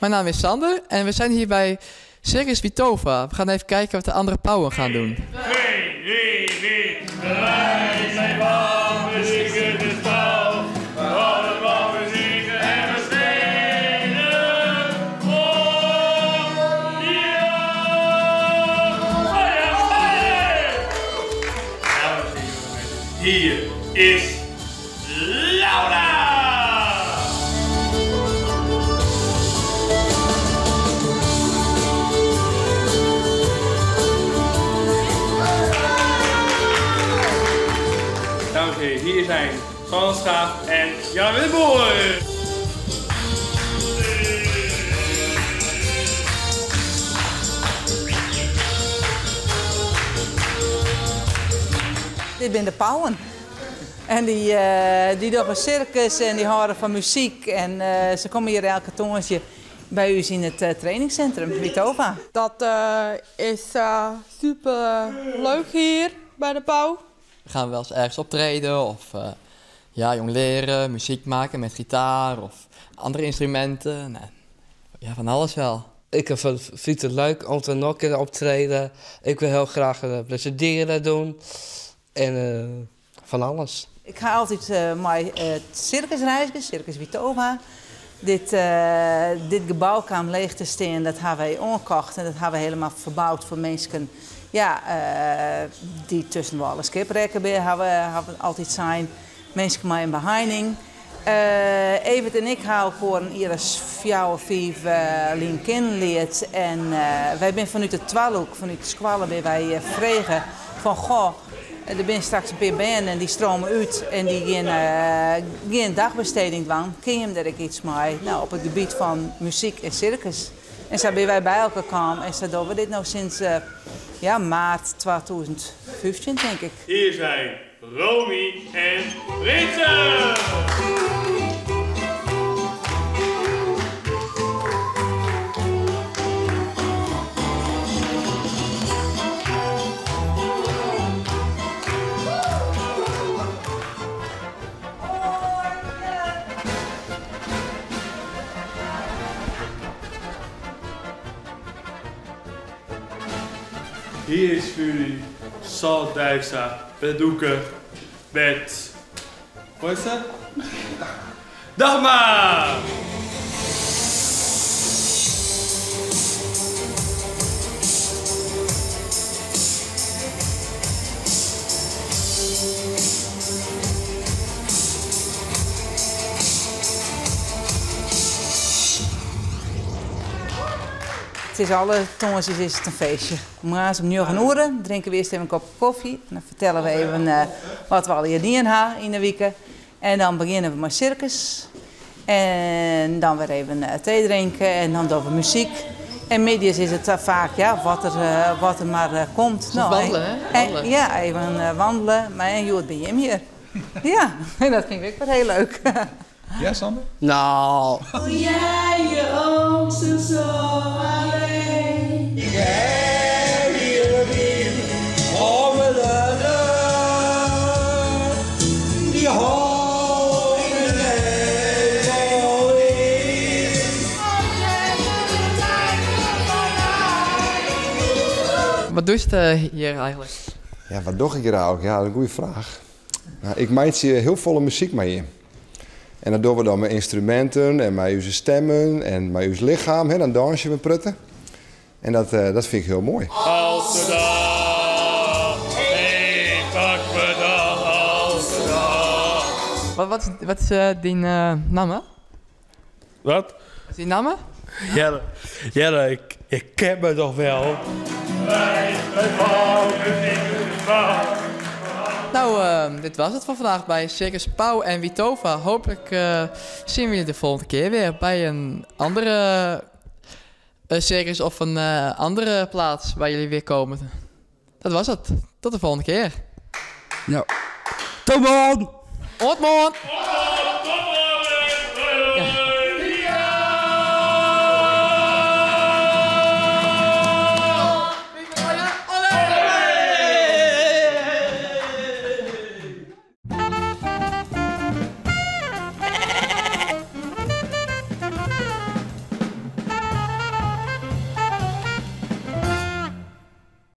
Mijn naam is Sander en we zijn hier bij Circus Vitova. We gaan even kijken wat de andere pauwen gaan doen. 2, 3, 4. Wij zijn van muziek de pauw. We houden van muziek en we spelen voor jou. Dames en heren, hier is Laura! Dames en heren, hier zijn Sander Schaaf en Jan Witboer. Dit zijn de pauwen. En die doen een circus en die houden van muziek. En ze komen hier elke tongetje bij u in het trainingscentrum, Vitova. Dat is super leuk hier bij de pauw. We gaan wel eens ergens optreden of jongleren, muziek maken met gitaar of andere instrumenten. Nou, ja, van alles wel. Ik vind het leuk om te nog een keer optreden. Ik wil heel graag presenteren doen en van alles. Ik ga altijd met het circus reizen, Circus Vitova. Dit gebouw kwam leeg te staan, dat hebben wij aangekocht en dat hebben we helemaal verbouwd voor mensen. Die tussen wal en schip rekken hebben we altijd zijn. Mensen met een behinding. Evert en ik houden voor een ieders 4 of 5 lien leert. En wij zijn vanuit de Twaalhoek, vanuit de squallen, ben wij vregen van goh, er zijn straks een paar banden en die stromen uit en die geen dagbesteding doen. Kun je hem daar iets mee? Nou, op het gebied van muziek en circus. En zo zijn wij bij elkaar gekomen en zo doen we dit nou sinds maart 2015, denk ik. Hier zijn Romy en Ritse! Hier is voor jullie Sal Dijkstra, met doeken, met... Hoe is dat? Dagmar! Het is alle tongensjes is het een feestje. Maar om 9 uur drinken we eerst even een kop koffie. En dan vertellen we even wat we al hier gedaan hebben in de week. En dan beginnen we met circus. En dan weer even thee drinken en dan doen we muziek. En middags is het vaak, ja, wat er maar komt. Soms wandelen, hè? Wandelen. Ja, even wandelen. Maar en Joert ben je hier. Ja, en dat vind ik ook wel heel leuk. Ja, Sander? Nou. Voel jij je ook zo alleen? Ik heb hier weer om de deur. Die hoor ik helemaal in. Wat doe je hier eigenlijk? Ja, wat doe ik hier eigenlijk? Ja, dat is een goede vraag. Nou, ik maak hier heel volle muziek mee hier. En dat doen we dan met instrumenten en met onze stemmen en met ons lichaam. Hè, dan dansen we prutten. En dat vind ik heel mooi. Als de dag, hey, pak me dan als de dag. Wat is die naam, hè? Wat? Wat is die naam, hè? Jelle, Jelle, ik ken me toch wel. Wij zijn van muziek. Dit was het voor vandaag bij Circus Pauw en Vitova. Hopelijk zien we jullie de volgende keer weer bij een andere circus of een andere plaats waar jullie weer komen. Dat was het. Tot de volgende keer. Ja. Tot morgen! Tot morgen!